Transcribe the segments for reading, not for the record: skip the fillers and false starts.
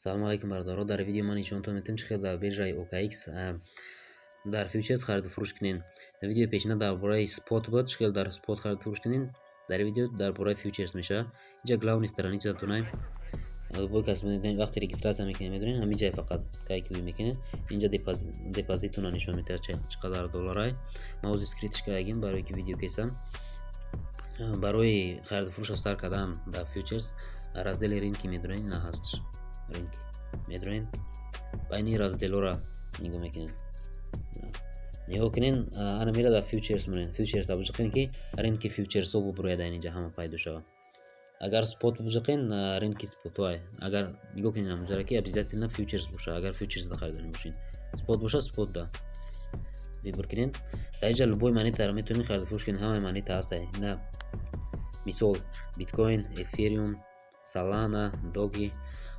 Салому алайкум, бародаро. Дар видео ман нишонтон медиҳам, чӣ хел дар биржаи OKX дар фьючерс хариду фурӯш кунем. Видеои пешина дар бораи спот буд, чӣ хел дар спот хариду фурӯш кунем. Дар видео дар бораи фьючерс мешавад. Инҷа главный страница тунай бой кас медонед, вақте регистрация мекунед, медонед, ҳамин ҷай фақат кайкӯӣ мекунед. Инҷа депозитона нишон медиҳад, чӣ қадар долларай. Ман ози скрыть ш кардагим, барое ки видео кесам. Барои хариду фурӯшро сар кардан дар фьючерс, раздели рынки медонед, ина ҳастш, рынки медонед, байни раздел ҳоро нигоҳ мекунед. Нигоҳ кунед, ана мера дар фьючерс монед, фьючерс дар буҷиқен, ки рынки фьючерсҳо бубурояд, айн инҷа ҳама пайдо шавад. Агар спот буҷиқен, рынки спотҳое. Агар нигоҳ кунед, ҳамҷара ки обязательно фьючерс бошад. Агар фьючерс да харидорӣ бошед, спот бошад, спот да выбор кунед. Дар инҷа любой монетаро метавонед хариду фурӯш кунед, ҳамаи монета ҳастае. Ина мисол биткоин, эфириум, Солана, Доги,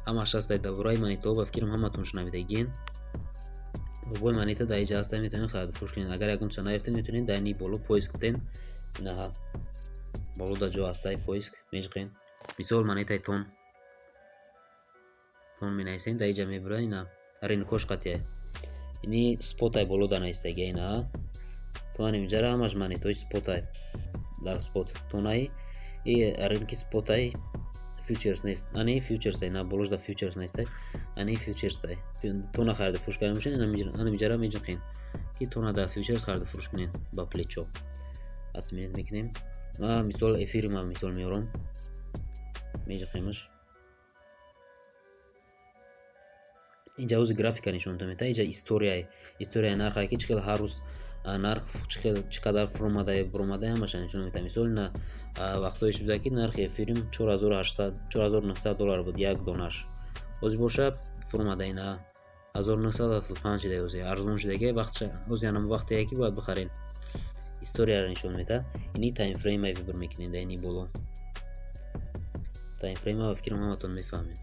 ҳамааш ҳастае. Дар бораи монетаҳо, ба фикрам, ҳаматон шунавидагиен. Любой монета дар инҷа ҳастае, метавонед хариду фурӯш кунед. Агар ягон чиза наёфтед, метавонед дар ини боло поиск кунед. Инаҳа, боло дар ҷо ҳастае поиск, меҷиқед. Мисол монетаи тон, тон менависед, дар инҷа мебурад. Ина рынок ош қатъия, ини спотай боло дар навистагия. Инаҳа, то ҳаминҷара ҳамаш монетаҳои спотай, дар спот тонаи и рынки спотай, фьючерс нест. Ани фьючерсай, на, болош да фьючерс нестай, ани фьючерстай. Тона хариду фурӯш карда мешавед, ана миҷара меҷиқен, ки тона дар фьючерс хариду фурӯш кунед ба плечо. Отменить мекунем. Ма мисол эфириума мисол меорам, меҷиқемаш. Инҷа ози графика нишонтон медиҳад. Инҷа историяи нархае, ки чӣ хел ҳар рӯз нарх чӣ хел, чӣ қадар фуромадаю буромадае, ҳамаша нишон медиҳад. Мисол, ина вақтҳое шуда, ки нархи эфириум 4800, 4900 доллар буд як донаш. Ҳозир бошад, фуромада, ина 1975 шуда, ози арзон шудаги. Вақтша ози анам вақтее, ки бояд бихарем. Историяро нишон медиҳад. Ини таймфрейм а выбор мекунед дар ини боло. Таймфрейм а, ба фикрам, ҳаматон мефаҳмед.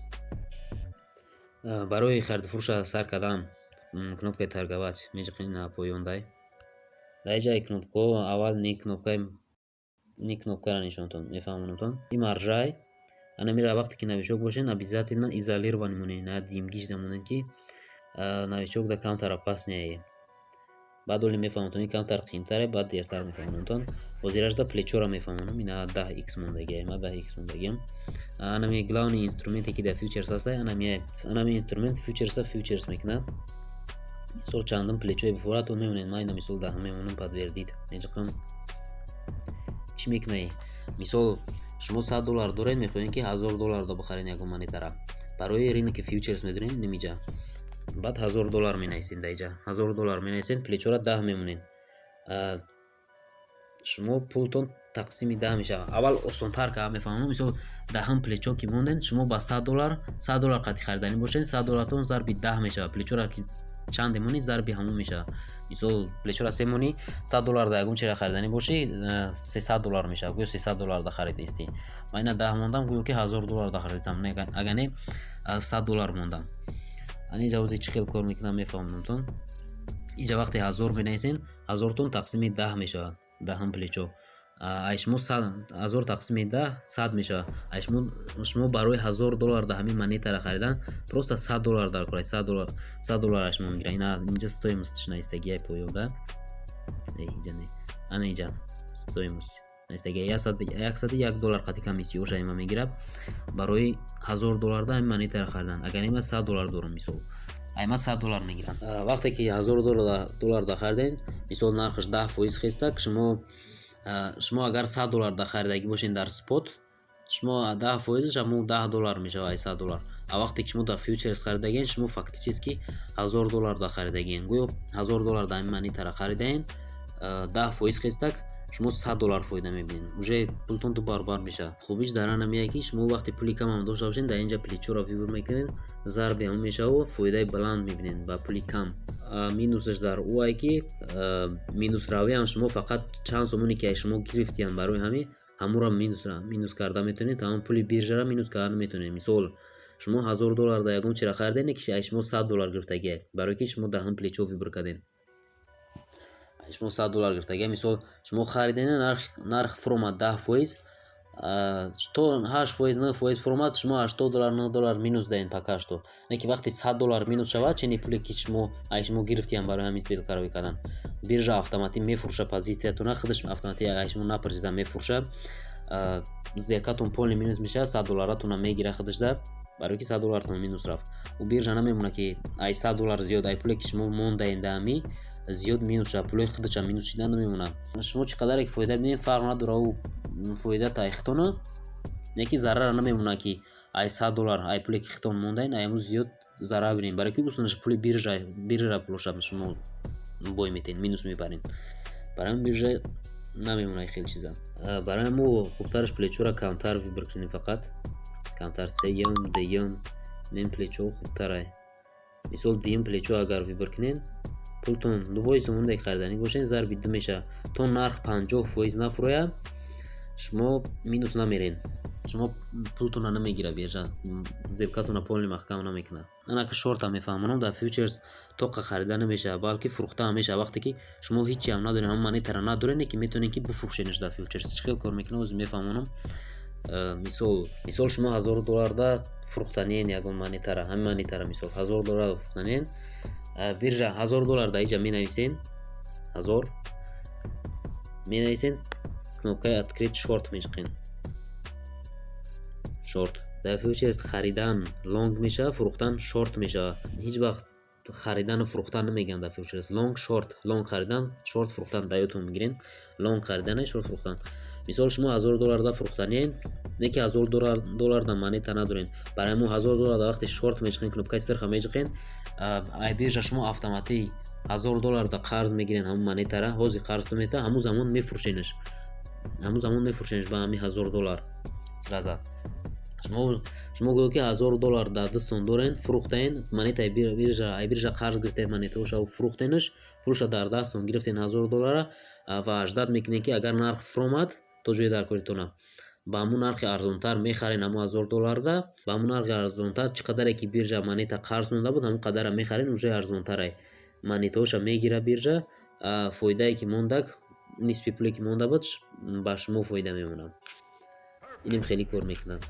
Барои хариду фурӯша сар кардан, кнопкаи торговать меҷиқем, ина поёндай. Дар ин ҷаи кнопкаҳо аввал ни кнопкаро нишонтон мефаҳмонамтон. Ин маржай ана мера. Вақте ки новичок бошед, обязательно изолированный монед, на димгиш намонед, ки новичок да камтар опаснее. Баъд оли мефаҳмонтон, ин камтар қиинтаре, баъд дертар мефаҳмонамтон. Ҳозирашда плечо ро мефаҳмонам. Ина 10 икс мондагиам, ма 10 икс мондагиам. Анами главный инструменте, ки дар фьючерс ҳастай, анами инструмент фьючерса фьючерс мекунад. Мисол, чандум плечо е бифорад, то мемонед. Ман ина мисол 10 мемонам, подтвердить меҷиқам. Чӣ мекунӣ? Мисол, шумо 100 доллар доред, мехоҳед, ки 1000 доллар да бихаред ягон монетара. Барои рынки фьючерс медонед, нимиҷа баъд 1000 доллар менависед. Дар иҷа 1000 доллар менависед, плечо ро 10 мемонед, шумо пултон тақсими 10 мешавад. Аввал осонтар ка мефаҳмам. Мисол, даҳум плечо ки мондед, шумо ба 100 доллар, 100 доллар қатъи хариданӣ бошед, 100 доллартон зарби 10 мешавад. Плечо ро ки чанде монӣ, зарби ҳамон мешавад. Мисол, плечо ро се монӣ, 100 доллар да ягон чиро хариданӣ бошӣ, 300 доллар мешавад, гӯё 300 доллар да харидаистӣ. Ман ина 10 мондам, гӯё ки 1000 доллар да харидам, агар не, 100 доллар мондам. Ани инҷа ози чӣ хел кор мекунам, мефаҳмонамтон. Инҷа вақте 1000 менависед, ҳазортон тақсими 10 мешавад. Даҳум плечо ай шумо 1000 тақсими 10 100 мешавад. Ай шумо барои 1000 доллар да ҳамин монетаро харидан просто 100 доллар дар кор, 100 доллар, 100 доллар аш шумо мегирад. Ина инҷа стоимость ш навистагиай поёнда. Инҷа не, ана инҷа стоимость навистагиай, 101 доллар қати комиссиёша има мегирад барои 1000 доллар да ҳамин монетаро харидан. Агар има 100 доллар дорам, мисол, айма 100 доллар мегирам. Вақте ки 1000 доллар да харидем, мисол, нархаш 10% хестак, шумо агар 100 доллар да харидагӣ бошед дар спот, шумо 10 фоизаш ҳамон 10 доллар мешавад ай 100 доллар. А вақте ки шумо дар фьючерс харидагиен, шумо фактически 1000 доллар да харидагиен, гӯё 1000 доллар да ҳамин монетаро харидаен. 10% хестак, шумо 100 доллар фоида мебинед, уже пултон ду баробар мешавад. Хубиш дар ана меяд, ки шумо вақте пули камам дошта бошед, дар инҷа плечо ро выбор мекунед, зарби ҳамон мешавад, фоидаи баланд мебинед ба пули кам. Минусаш дар ӯ ки минусравиам шумо фақат чанд сомоне, ки аз шумо гирифтиянд, барои ҳамин ҳамонро минус карда метавонед, ҳамон пули биржаро минус карда наметавонед. Мисол, шумо 1000 доллар да ягон чиро харидед, ки аз шумо 100 доллар гирифтагиай, барое ки шумо даҳум плечо выбор кардед, шумо 100 доллар гирифтагиай. Мисол, шумо харидед, нарх фуромад 10%. То 8%, 9% фуромад, шумо 80 доллар, 9 доллар минус даҳед пока что. Не ки вақте 100 доллар минус шавад, чени пуле, ки шумо ай шумо гирифтиям барои ҳамин сделка равӣ кардан, биржа автоматӣ мефурӯша позициятона, худаш автоматӣ, ай шумо напурсида, мефурӯша. Сделкатон полный минус мешавад, 100 долларатона мегира худашда, барое ки 100 долларатон минус рафт. Ӯ биржа намемонад, ки ай 100 доллар зиёд, ай пуле, ки шумо мондаен даҳамӣ, зиёд минус шавад. Пулои худашам минус шида намемонад. Шумо чӣ қадаре ки фоида бинед, фарқ надорад, ӯ фоида ай хитона, не ки зарара намемонад, ки ай 100 доллар, ай пуле, ки хитон мондаен, ай ҳамун зиёд зарар бинед, барое ки усунаш пули биржа пулоша шумо бой метиҳед, минус мебаред. Барои ҳамин биржа намемонад хеле чиза. Барои мо хубтараш плечоро камтар выбор кунем, фақат камтар, сеюм, дуюм ин плечо хубтарай. Мисол, дуюм плечо агар выбор кунед, пултон любой суммае хариданӣ бошед, зарби ду мешавад. То нарх 50% нафурӯяд, шумо минус намеред, шумо пултонро намегирад биржа, сделкатонро полный маҳкам намекунад. Ана ки шорта мефаҳмонам. Дар фьючерс тоқа харида намешавад, балки фурӯхтаам мешавад. Вақте ки шумо ҳичиам надоред, ҳамон монетаро надоред, ки метавонед, ки бифурӯшедаш дар фьючерс. Чӣ хел кор мекунад, ҳозир мефаҳмонам. Мисол, шумо 1000 долларда фурӯхтаниен ягон монетара, ҳамин монетара, мисол, 1000 доллар фурӯхтаниен. Биржа 1000 доллар дар инҷа менависен, 1000 менависен, кнопкаи «Открыть шорт» меҷиқен. Шорт дар фьючерс харидан лонг мешавад, фурӯхтан шорт мешавад. Ҳеҷ вақт харидану фурӯхтан намегӯянд дар фьючерс: лонг, шорт. Лонг харидан, шорт фурӯхтан. Дар ёдтон бигирен: лонг харидане, шорт фурӯхтан. Мисол, шумо 1000 долларда фурӯхтаниен, не ки 1000 долларда монета надорен. Барои ҳамун 1000 доллар дар вақте шорт меҷиқен, кнопкаи сирха меҷиқен, ай биржа шумо автоматӣ 1000 долларда қарз мегирен ҳамун монетара. Ҳозир қарзтон метавад, ҳамун замон мефурӯшенаш, ҳамун замон мефурӯшенаш ба ҳамин 1000 доллар сразу. Шумо гӯё ки 1000 доллар дар дастон дорен, фурӯхтаен монетаи биржа, ай биржа қарз гирифтаен монетаоша, фурӯхтенаш, пулша дар дастон гирифтен, 1000 доллара, ва ждать мекунед, ки агар нарх фуромад то ҷои даркоритона, ба ҳамун нархи арзонтар мехарен. Ҳамун 1000 долларда ба ҳамун нархи арзонтар, чӣ қадаре ки биржа монета қарз монда буд, ҳамун қадара мехарен. Уже арзонтарай монетаоша мегирад биржа, фоидае ки мондак, нисфи пуле, ки монда буд, ба шумо фоида мемонад. Инем хеле кор мекунад.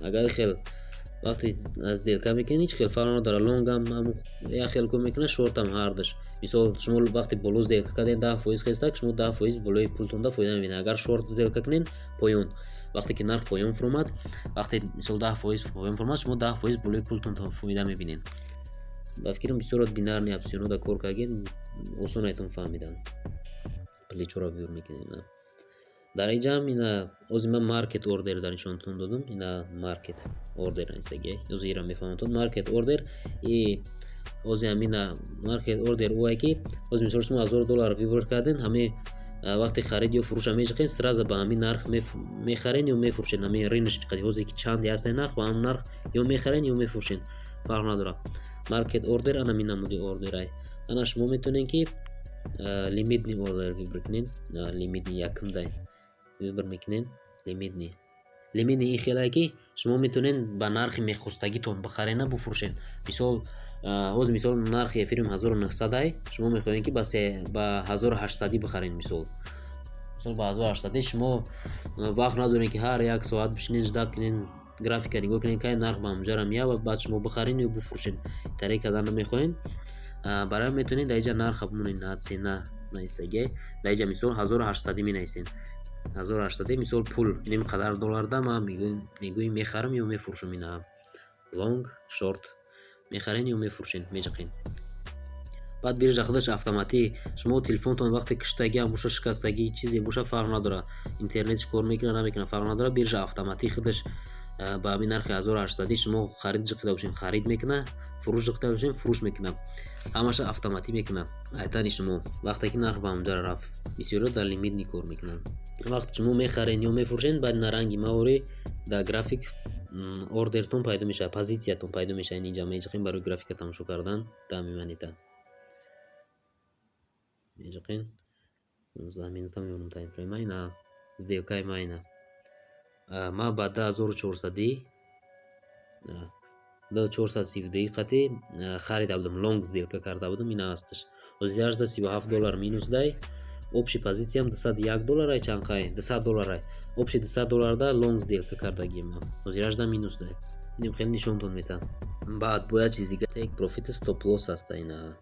Агар хел вақте сделка мекунед, ҳеҷ хел фарқ надорад: лонгам як хел кор мекунад, шортам, ҳардуш. Мисол, шумо вақте боло сделка кардем, 10% хестак, шумо 10% болои пултонда фоида мебинед. Агар шорт сделка кунед, поён, вақте ки нарх поён фуромад, вақте, мисол, 10% поён фуромад, шумо 10% болои пултон фоида мебинед. Ба фикрам, бисёро бинарный опционода кор кардем, осон айтон фаҳмидан. Плечоро выбор мекунед дар инҷаам. Ина ҳозир ман маркет ордер дар нишонтон додум. Ина маркет ордер навистагиай, ҳозир ира мефаҳмонтон. Маркет ордер и ҳозир ҳамина маркет ордер ӯае, ки ҳозир, мисол, шумо 1000 доллар выбор карден, ҳамин вақте харид ё фурӯша меҷиқен, сразу ба ҳамин нарх мехарен ё мефурӯшен. Ҳамин рыночный қади ҳозир ки чанде ҳастаи нарх, ба ҳамин нарх ё мехарен, ё мефурӯшен, фарқ надорад. Маркет ордер ана ҳамин намуди ордерай. Ана шумо метавонед, ки лимитный ордер выбор кунед. Лимитный якумдай выбор мекунед. Лимитный ин хелае, ки шумо метавонед ба нархи мехостагитон бихарена, буфурӯшед. Мисол, ҳозир, мисол, нархи эфириум 1900-ай, шумо мехоҳед, ки ба 1800-ӣ бихаред. Мисол, ба 1800-ӣ. Шумо вақт надоред, ки ҳар як соат бишинед, ждать кунед, графика нигоҳ кунед, кай нарх ба ҳамонҷара меяд ва баъд шумо бихаред ё буфурӯшед. Тариқ кардан намехоҳед. Барои ҳамин метавонед дар инҷа нарха бимонед, цена навистагиай дар инҷа. Мисол, 1800-ӣ менависед, 1800-ӣ, мисол, пул ним қадар долларда ман мегӯем, мехарам ё мефурӯшам. Ина лонг, шорт мехарен ё мефурӯшен, меҷиқен. Баъд биржа худаш автоматӣ, шумо телефонтон вақте киштагиам боша, шикастагӣ, чизе боша, фарқ надорад, интернетш кор мекунад, намекунад, фарқ надорад, биржа автоматӣ худаш ба ҳамин нархи 1800-ӣ шумо харид ҷиқида бошед, харид мекунад, фурӯш ҷиқида бошед, фурӯш мекунад. Ҳамаша автоматӣ мекунад айтани шумо, вақте ки нарх ба ҳамонҷара рафт. Бисёриҳо дар лимитный кор мекунанд. Вақте шумо мехарен ё мефурӯшед, баъд наранги маворӣ дар график ордертон пайдо мешавад, позициятон пайдо мешавад. Инҷа меҷиқем барои графика тамошо кардан. Даҳми монета меҷиқем, 15 минута мемонам таймфрейма. Ина сделкаи ма, ина ман ба 2400-ӣ, 2432 қати харида будам, лонг сделка карда будам. Ина ҳасташ, ҳозир 837 доллар минус дай. Общий позициям 201 долларай, чанқай, 200 долларай. Общий 200 долларда лонг сделка кардагием, ҳозиражда минус да. Инам хеле нишонтон метаҳам. Баъд бояд чизи дига, take profit, stop loss аста. Ина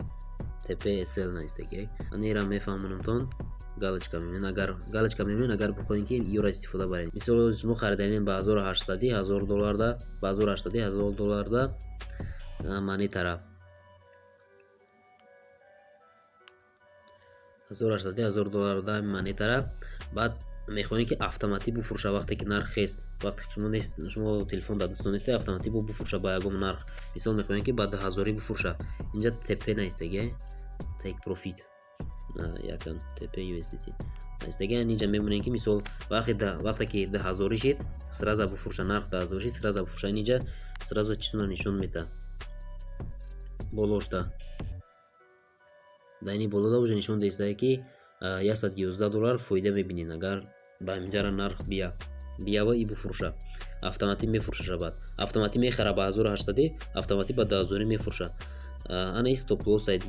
TP, SL наистаги, анера мефаҳмонамтон. Галочка мемонед, агар галочка мемонед, агар бихоҳем, ки ёро истифода барем. Мисол, шумо хариданем ба 1800 1000 долларда, ба 1800 1000 долларда монетара, 1800 1000 долларда монетара. Баъд мехоҳем, ки автоматӣ буфурӯша, вақте ки нарх хест, вақте ки шумо нест, шумо телефон дар дастон нест, автоматӣ буфурӯша ба ягон нарх. Мисол, мехоҳем, ки ба 2000-ӣ буфурӯша. Инҷа TP наистаги, take profit якам TP USDT наистаги. Инҷа мемонем, ки мисол, вақте ки 2000-ӣ шид, сразу буфурӯша, нарх 2000-ӣ шид, сразу буфурӯша. Инҷа сразу чизро нишон медиҳад болошта. Дар ини болода уже нишон дестае, ки 111 доллар фоида мебинед, агар ба ҳаминҷара нарх биява и буфурӯша. Автоматӣ мефурӯшаша, баъд автоматӣ мехара ба 1800-ӣ, автоматӣ ба 2000-ӣ мефурӯша. Ана и stop loss ай.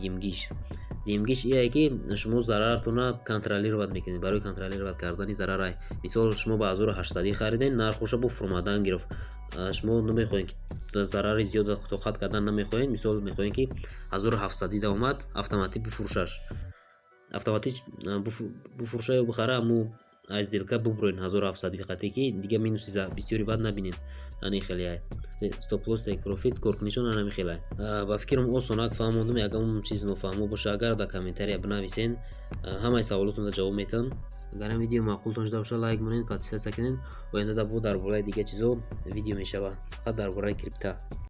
Димгиш ие, ки шумо зарартона контролировать мекунед. Барои контролировать кардани зарарай. Мисол, шумо ба 1800-ӣ харидед, нархоша бо фурӯмадан гирифт, шумо намехоҳед, ки зарари зиёд тоқат кардан намехоҳед. Мисол, мехоҳед, ки 1700-ӣ омад, автоматӣ буфурӯшаш, автоматӣ буфурӯша ё бихара, аммо аз сделка бубуроед 1700-ӣ қате, ки дига минуси бисёри бад набинед. Ани хеле stop loss, take profit коркунишон анами хеле. Ба фикрам, осонак фаҳмондум. Ягон чиз нофаҳмо боша агар, дар комментария бинависен, ҳамаи саволотонро ҷавоб метиҳам. Агар ин видео маъқултон шуда боша, лайк монед, подписаться кунед. Оянда бо дар бораи дигар чизо видео мешавад, фақат дар бораи крипта.